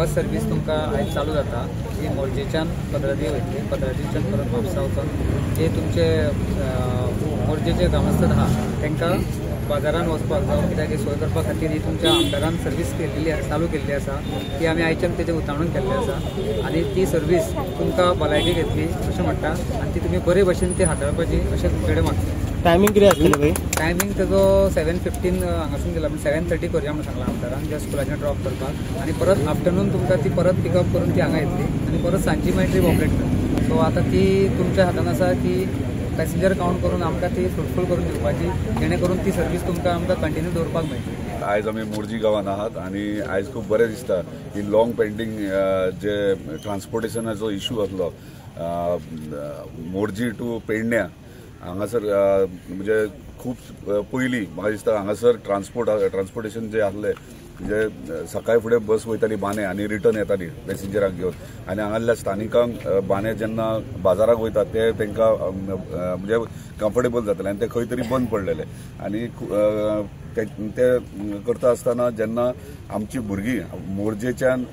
बस service तुमकां आयज चालू जाता. ती मोरजेच्यान पत्रादेवी वयतली, पत्रादेवीच्यान परत म्हापसा वचून जे तुमचे मोरजेचे ग्रामस्थ आहा तांकां बाजारान वचपाक जावं कित्याक सोय करपा खातीर ही तुमच्या आमदारान सर्वीस केल्ली चालू केल्ली आसा. ती आमी आयच्यान तेजें उतावण केल्लें आसा आनी ती सर्वीस तुमकां भलायकी घेतली अशें म्हणटा आनी ती तुमी बरे भशेन ती हाताळपाची अशें तुमचे कडेन मागता. टायमींग कितें आसतलें भाई? टायमींग तेजो 7:15 हांगासून गेला, 7:30 करया म्हणून सांगलां आमदारान, ज्या स्कुलाचेर ड्रॉप करपाक आनी परत आफ्टरनून तुमकां ती परत पिकअप करून ती हांगा येतली आनी परत सांजची मागीर ट्रीप ऑपरेट करतली. सो आतां ती तुमच्या हातान आसा की पॅसेंजर कावंट करून आमकां ती फ्रुटफूल करून दिवपाची, जेणे करून ती सर्वीस तुमकां आमकां कंटिन्यू दवरपाक मेळटली. आयज आमी मोरजी गांवांत आहात आनी आयज खूब बरें दिसता की लॉंग पेंडींग जे ट्रान्सपोर्टेशनाचो इशू आसलो मोरजी टू पेडण्या हांगासर, म्हणजे खूब पयलीं म्हाका दिसता हांगासर ट्रान्सपोर्टेशन जे आसलें म्हणजे सकाळी फुडें बस वयताली बाने आनी रिटर्न येताली पॅसेंजराक घेवन आनी हांगासरल्या स्थानिकांक बाने जेन्ना बाजाराक वयतात ते तांकां म्हणजे कम्फर्टेबल जातले आनी ते खंय तरी बंद पडलेले आनी ते करता आसतना जेन्ना आमची भुरगीं मोरजेच्यान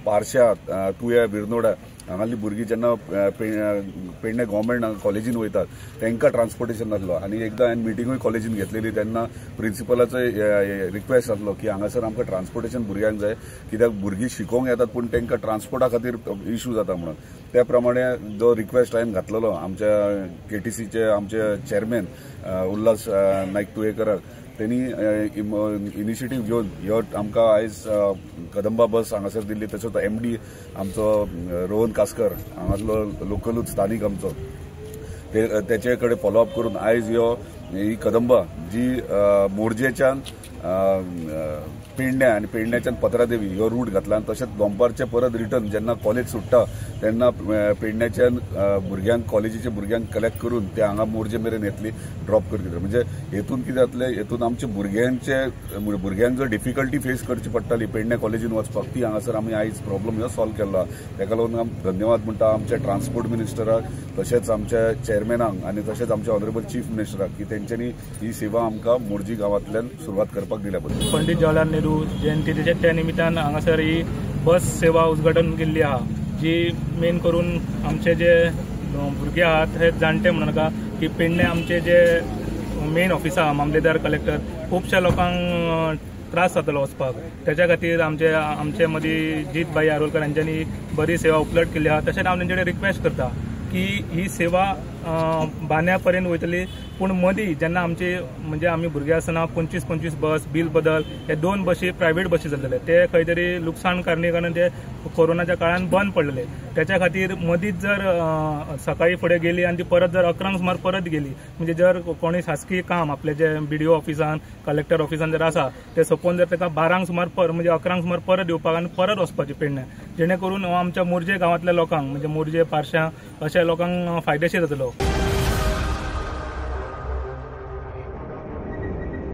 पारशा तुया बिरनोडा हांगासरलीं भुरगीं जेन्ना पेडणे गव्हर्मेंट कॉलेजीन वयतात तांकां ट्रान्सपोर्टेशन नासलो आनी एकदां हांवें मिटिंगूय कॉलेजीन घेतलेली तेन्ना प्रिंसिपलाचो रिक्वेस्ट आसलो की हांगासर आमकां ट्रान्सपोर्टेशन भुरग्यांक जाय, कित्याक भुरगीं शिकोवंक येतात पूण तांकां ट्रान्सपोर्टा खातीर इशू जाता म्हणून. त्या प्रमाणे जो रिक्वेस्ट हांवें घातलेलो आमच्या केटीसीचे आमचे चेअरमॅन उल्हास नायक तुयेकराक, त्यांनी इनिशिएटीव घेवन ह्यो आमकां आयज कदंबा बस हांगासर दिल्ली. तसोच एमडी आमचो रोहन कास्कर हांगासलो लोकलूच स्थानीक आमचो तेचे कडेन फॉलोअप करून आयज ह्यो ही कदंबा जी मोरजेच्यान पेडण्या आनी पेडण्याच्यान पत्रादेवी ह्यो रूट घातला आनी तशेंच दोंपारचे परत रिटर्न जेन्ना कॉलेज सुट्टा तेन्ना पेडण्याच्यान भुरग्यांक कॉलेजीच्या भुरग्यांक कलेक्ट करून ते हांगा मोरजे मेरेन येतली ड्रॉप करून दितले. म्हणजे हेतून कितें जातलें, हेतून आमचे भुरग्यांक जो डिफिकल्टी फेस करची पडटाली पेडण्या कॉलेजीन वचपाक ती हांगासर आमी आयज प्रॉब्लम ह्यो सॉल्व केल्लो. ताका लागून आमी धन्यवाद म्हणटा आमच्या ट्रान्सपोर्ट मिनिस्टराक, तशेंच आमच्या चेअरमॅनाक आनी तशेंच आमच्या ऑनरेबल चीफ मिनिस्टराक की तेंच्यांनी ही सेवा आमकां मोरजी गांवांतल्यान सुरवात करपाक दिल्या बद्दल. पंडित जवाहरलाल नेहरू जयंतीच्या त्या निमित्तान हांगासर ही बस सेवा उद्घाटन केल्ली आहा, जी मेन करून आमचे जे भुरगे आहात हे जाणटे म्हणून नाका की पेडणे आमचे जे मेन ऑफिस आहा मामलेदार कलेक्टर खुबश्या लोकांक त्रास जातालो वचपाक, तेच्या खातीर आमचे आमचे मदीं जीत भाई आरोलकर हांच्यांनी बरी सेवा उपलब्ध केल्ली आहा. तशेंच हांव तेंचे कडेन रिक्वेस्ट करता की ही सेवा बांद्या पर्यंत वयतली, पूण मदीं जेन्ना आमची म्हणजे आमी भुरगे आसतना 25-25 बस बील बदल हे 2 बशी प्रायवेट बशी जाल्ले ते खंय तरी लुकसाण कारणे ते कोरोनाच्या काळान बंद पडलेले. त्याच्या खातीर मदींच जर सकाळी फुडें गेली आनी ती परत जर 11 सुमार परत गेली म्हणजे जर कोणी शासकीय काम आपले जे बीडीओ ऑफिसान कलेक्टर ऑफिसान जर आसा ते सपोज जर ताका 12 सुमार म्हणजे 11 सुमार परत येवपाक आनी परत वचपाचें पेडणे, जेणे करून हो आमच्या मोरजे गांवांतल्या लोकांक म्हणजे मोरजे पारशा अशा लोकांक फायदेशीर जातलो.